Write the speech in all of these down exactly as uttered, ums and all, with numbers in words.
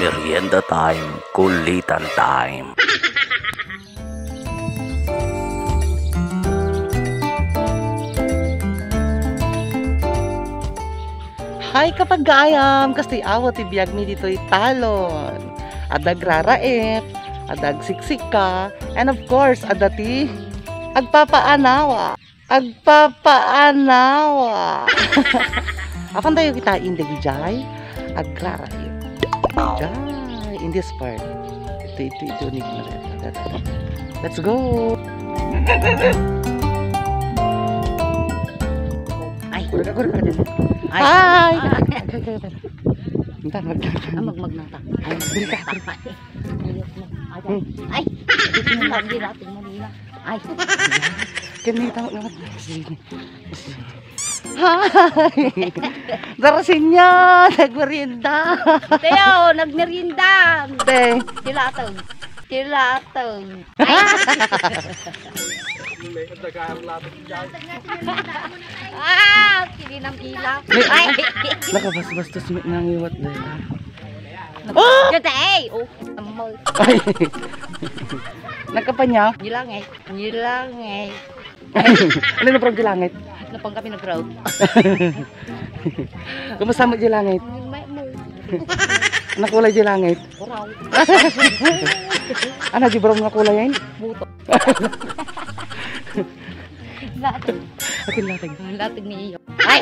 Merienda time, kulitan time. Hi, kapagayam! Kastoy awat ti biagmi ditoy talon. Adda agraraep, adda agsiksika, and of course, adda ti agpapaanawa. Agpapaanawa. Apan tayo kita in the Vijay. Agraraep. Vijay. In this part. Ito, ito, ito, ni Let's go. Ay. Ay. Hi. Ay, ay, ay, ay. Magmag na ta. Ay, magmag na ta. Ay, magmag na ta. Ay, ay. Ay, ay. Ay, ay. Ay, ay. Ay, ay. Ay. Kinita mo naman. Hi! Darasenya! Nagmerienda! Teo, nagmerienda! Te. Tilatag. Tilatag. Ay! Ah! Kini ng ila. Ay! Nakabasbastos mi nangiwat dahil. Oh! Kata, ay! Oh! Amoy. Ay! Nagkapanyaw? Nilangit. Nilangit. Ano na parang di langit? Napang kami nag-road. Kumusta mo di langit? May mo. Nakulay di langit? Brown. Ano, di brown nga kulay yan? Buto. Latag. Akin latag. Latag ni iyo. Ay!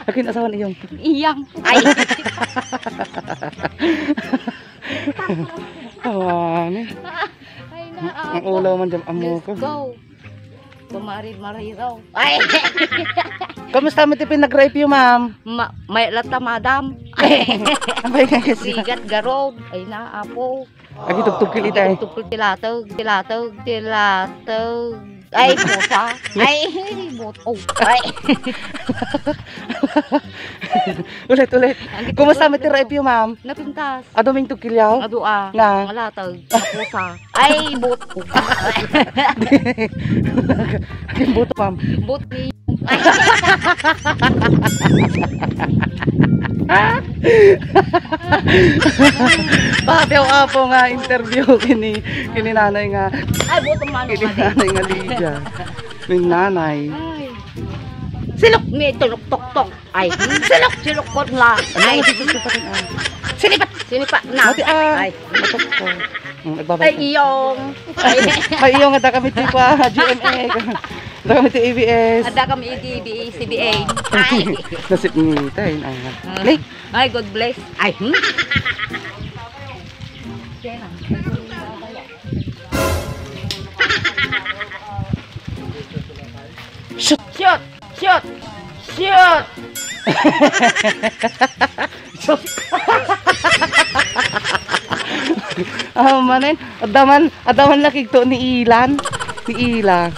Akin asawa ni iyong. Iyang. Ay! Awan eh. Ay, na, ang ulaw man dyan, amo ko. Diyos ko. Kumari-mariraw. Ay! Kumusta mo ti pinag-rape you, ma'am? Ma-, may lata, madam. Abay, nga kasi. Sigat, garog. Ay, na, apo. Agi tugtog kel itay. Tugtog, tilatog, tilatog, tilatog. Ay, pusa. Ay, buto. Ay. Ulit, ulit. Kumusta mo ti rape you, ma'am? Napintas. Adu ming tugkilyaw? Adu, ah. Nga? Malatag. Pusa. Ay, buto. Akin buto, ma'am. Buto ni. Papiaw apo nga interview kini, kini nanay nga. Ay, buto man. Kini nanay nga Lydia. Ning nanay. Ay. Silok ni tulok tok tok. Ay, silok, silok ko na. Ay, ay, dito, dito pa rin, ah. Sinipat. Sinipat na. Mati, ah. Ay. Matok ko. Mm, nagbabay ka. Ay, iyong. Ay, iyong, ada kami ti pa, G M A. Ada kami ti A B S. Ada kami ti B A C B A. Ay. Nasip ni tayo, ah. Ah. Play. Ay, God bless. Ay, hmm? Shoot! Shoot! Shoot! Shoot! Shoot! Ah, manen, adaman, adaman nakigto ni Ilan. Ni Ila.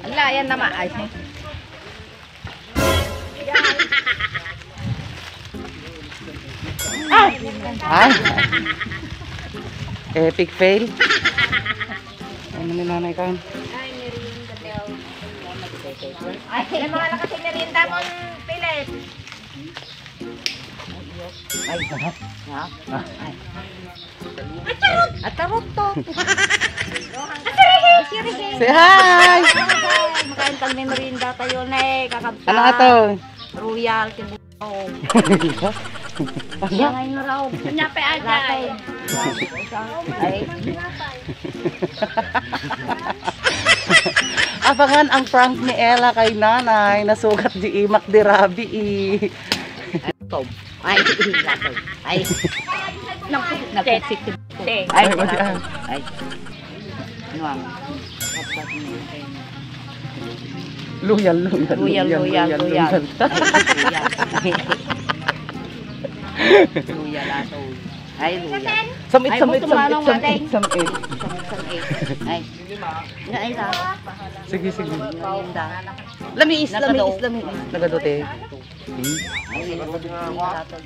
Ala, ayan naman. Ay, ay. Epic fail. Ano ni nanay kan? Ay, may mga lakas yung merienda mo, Philip. Ay, ha? Ha? Ay. Atarot to. Say hi! Makain kami merienda tayo na eh, kakabsa. Ano ato? Royal, kibuto. Yan ay naraw. Kanya pa agay. Ay. Abangan ang prank ni Ella kay Nanay, nasugat di imak di rabi eh. Tom. Ay, latag. Ay. Naku, naku. Te. Ay, ay, wala. Ay. Nuang. Loyal, loyal, loyal, loyal, loyal, loyal. Loyal. Loyal ato. Ay, luya. Samit, ay, samit, buto samit, manong samit, ating. Samit. Samit, samit. Ay. Nga, ay, ta. Sige, sige. Merienda. Lamiis, lamiis, lamiis. Nagaduti. Hmm?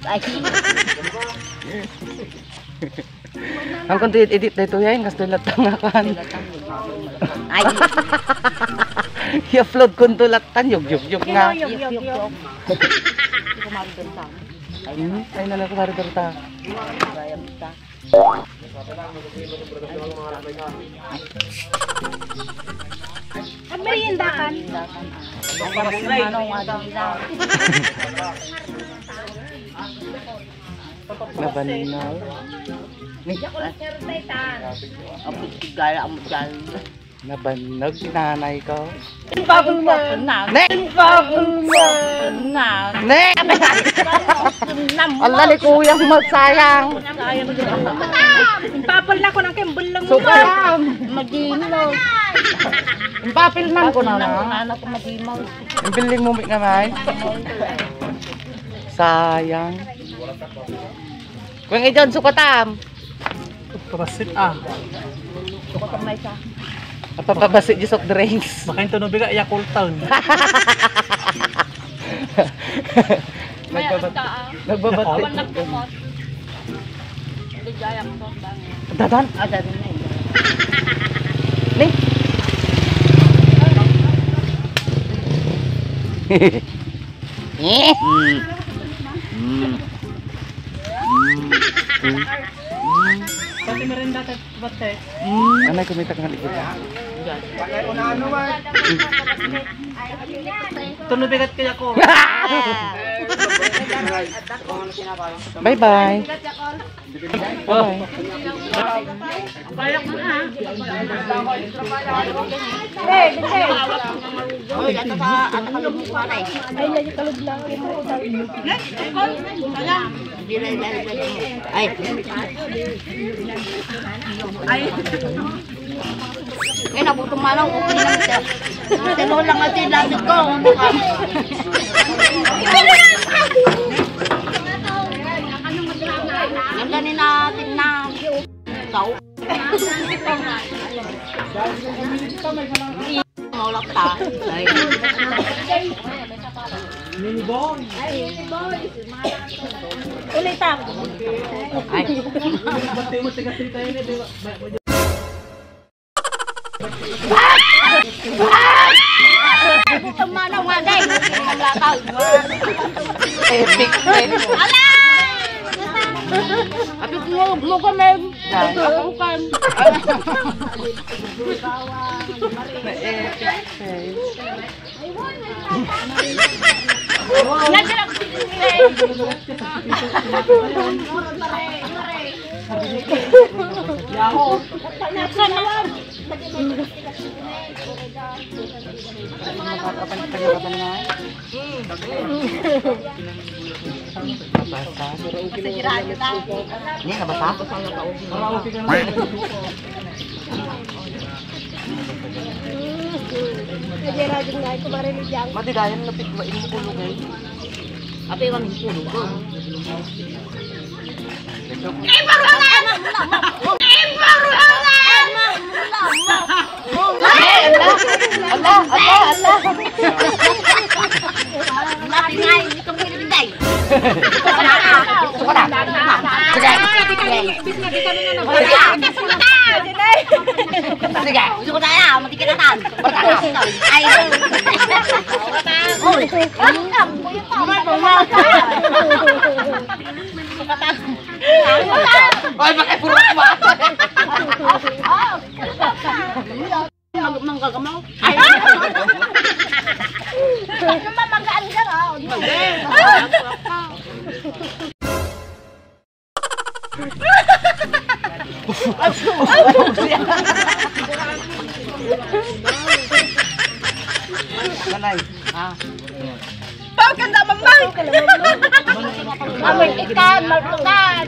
Ay. Ang kunti edit daytoy, ay, kastoy latta nga kan. Ay. I-upload ko to latta, yug, yug, yug nga. Yug, yug, yug. Hmm? Ay, nalako, pare, pare, ta. Ang merienda kan. Ang merienda kan. Nabannaw. Ni, ah. Ang pitigala mo dyan. Nabannog si nanay ko. Impapul mo. Ne! Impapul mo. Ne! Ala ni kuyang magsayang. Impapul na ko ng kimbulong mo. Super. Magino. Impapil man ko na na. Anak ko magino. Imbiling mo, mi, nanay. Sayang. Kuya John, sukatam. Pabasit, ah. Sukatam na isa. At papabasit di soft drinks. Baka yung tunubi ka, Yakultan. Nagbabat-, nagbabat-. Awan nagkumot. Hindi, jayang to, bang. Dadan? Ah, dadan na yun. Ni? Eh? Mm. Mm. Mm. Mm. Pati merenda, te, ba't, te? Mm. Anay, kumita ka nga ligid. Ito, nabigat kaya ko. Bye-bye. Hoy, ato sa, ato sa lubong, pare. Ay, lagi, lagi, lagi. Ay. Ay. Eh, nabuto manong, okay lang siya. Tinulang nga sila, ko, ano ka? Ang ganina, tinang. Tao. Maulak ta. Ay. Ulit ako. Ay. Tumanaw nga, day. Epic, eh. Ala! Abi mo, mo kami. Yan. Ako kan. Epic, eh. Nabasa. Hindi, nabasa. Kaya ragin nga ito, marami dyan. Madigayan, lapit ba yung kulog, eh? Apa yung kulog, eh? Ala, ala, ala. Suka na. Sige. Sige. Sige. Suka na, matikit na tan. Ay. Uy. Ay, bakit puro kumain? Mag-, manggagamaw. Ay. Yung mamanggaan ka, oh. Nanay, ah. Pao ka na, mamang! Amoy ikan, malpukan!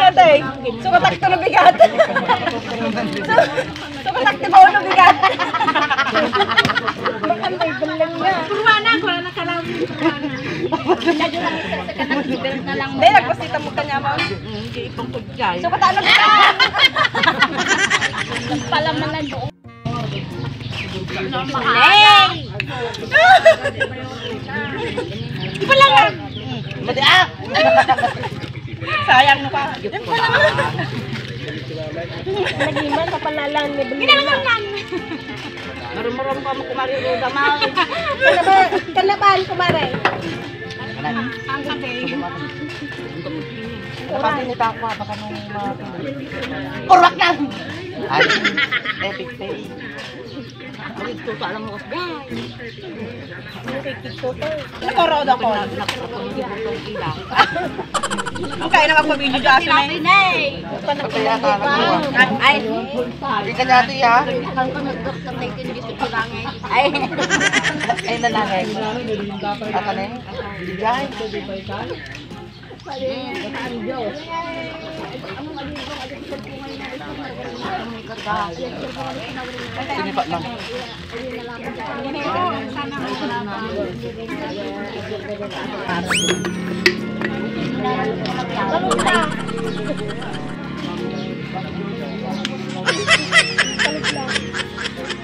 Yatay, sumatak to na bigat! Su-, sumatak to na ulo bigat! Makantay, balang na! Purwanan, wala na kalaw. Medyo lang isa sa kanan, belt na lang. Hindi, muna. Nagpasita mo kanya, ma'am. Mm, hindi, ipang kudjay. So, katalo ka. Pala man nag-, Hey! Di ba lang, ah? Madi, ah! Sayang no ka. Yan pala. Nagiman, kapalalan ni Beli. Kinalaman lang. Marum-marum ka mo, kumari Ruda, ma. Kanaban, kanaban, kumare. Ang sabi. Kapag tinita ko, baka nung ma-, Urwak lang! Ay, epic fail. Maligto ka lang mo, guys. Nakikita ko. Nakoroda ko. Ang kaya na magpabidyo dyan, Pinapin, eh. Kaya ka lang mo. Ay. Hindi ka dati, ha? Ang nagdoktor na itin, gusto ko lang, eh. Ay. Ay, nanangay. Ata na, eh. Hindi, guys. Sige pa, ma'am.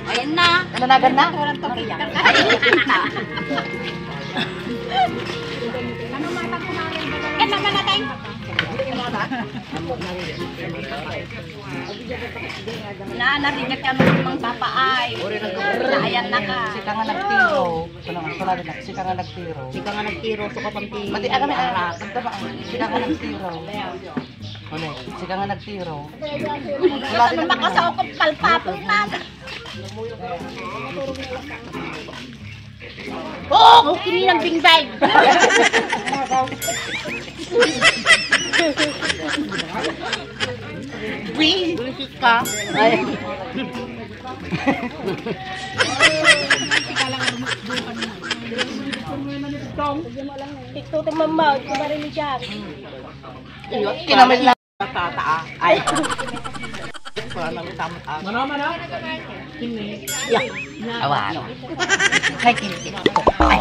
Ayan na. Nananagan na? Ay, ayan na. Kan naman natin. Na, narigat ka nung mang papa ay. Naayan na ka. Sika nga nagtiro. Ano nga, wala din. Sika nga nagtiro. Sika nga nagtiro, suka pang tiro. Mati, ah, kami, ah, sika nga nagtiro. Ano, sika nga nagtiro. Wala din. Ano, makasaukot palpato na. Oh, kini ng bingbang. Buwisit ka. Ay. Ito, ito, mama, ito, Marie Jack. Kinamit lang. Tata, ah. Ay. Wala nang tamad, ah. Mano, mano? Kini. Ya. Awa, ano? Ay, kini. Ay.